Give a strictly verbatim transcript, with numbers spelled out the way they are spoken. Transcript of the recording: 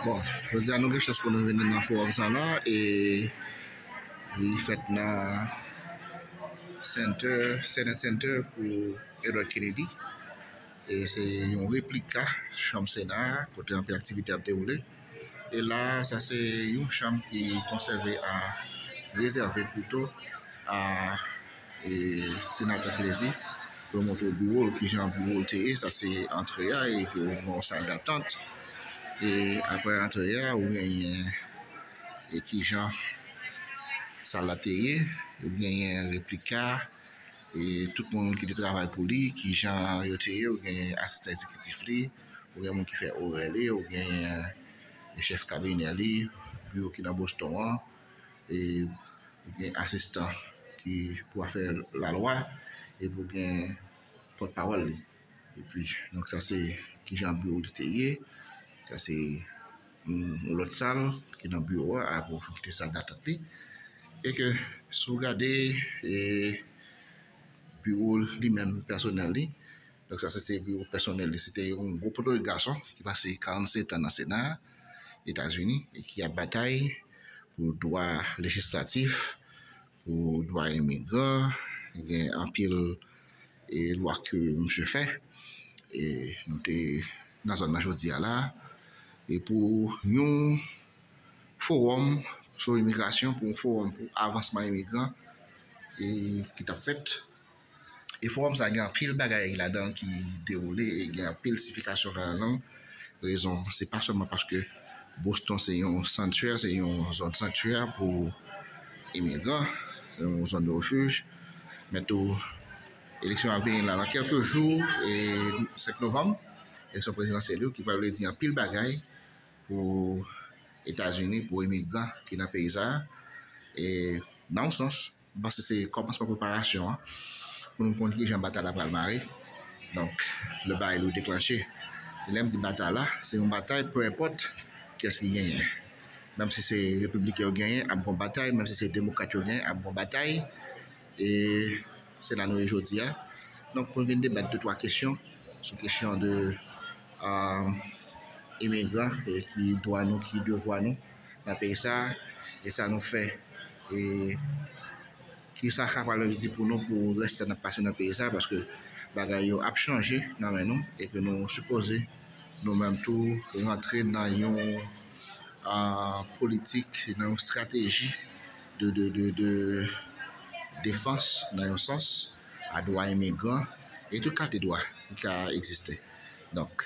Bon, jodi a nou gen chans pou nou vin nan fowòm sa la, e li fèt nan Center, Senate Center pou Edward Kennedy. E se yon replika chanm Sena a, kote anpil aktivite ap dewoule. E la, sa se yon chanm ki konsève a, rezève pito a e, Senatè Kennedy, pou yo montre w biwo l, kijan biwo l te ye, sa se antre a, e ke w gen yon sal datant. E apre antre a, ou genyen e kijan sal la te ye, ou genyen replika, e tout moun ki te travay pou li, kijan yo te ye, ou genyen asistan egzekitif li, ou gen moun ki fè orè li, ou genyen e chèf kabinè li, biwo ki nan Boston an, e ou gen asistan ki pou afè lalwa, epi ou gen pòtpawòl li. Epi, donk, sa se kijan biwo li te ye. Sa se yon lòt sal ki nan biwo a, apre ou fin kite sal datant li. E ke, si w gade, e biwo li menm pèsonèl li, donk, sa se te biwo pèsonèl li. Se te yon gwo potorik gason ki pase karannsetan nan Sena Etazini e ki ap batay pou dwa lejislatif, pou dwa imigran. Gen anpil e lwa ke misye fè. E nou te nan zòn nan jodi a la. E pou yon fowòm sou imigrasyon, pou yon fowòm pou avansman imigran e ki t ap fèt. E fowòm sa gen anpil bagay ladan ki dewoule e gen anpil siyifikasyon ladan. Rezon, se pa sèlman paske Boston se yon sanctuary, se yon zòn sanctuary pou imigran, se yon zòn de refuj. Men tou, eleksyon ap vini la nan kèlke jou, e senk novanm, eleksyon prezidansyèl yo, ki pral vle di anpil bagay pou Etazini, pou imigran ki nan peyi sa a. E nan yon sans, m panse se kòmansman preparasyon an pou nou konn kijan batay la pral mare. Donk, le bagay li deklanche. E lè m di batay la, se yon batay, pe enpòt kiyès ki genyen. Menm si se repibliken yo genyen, ap gon batay, menm si se demokrat yo genyen, ap gon batay. E se la nou ye jodi a. Donk, pou n vin debat de twa kesyon sou kesyon de um, imigran, e ki dwa nou, ki devwa nou nan peyi sa, e sa nou fè, e ki sa ka pral vle di pou nou, pou rès tan n ap pase nan peyi sa, paske bagay yo ap chanje nan men nou, e ke nou sipoze, nou menm tou, rantre nan yon, a, politik, nan yon estrateji de, de, de, de defans, nan yon sans, a dwa imigran, e tout kalite dwa ki ka egziste. Donk,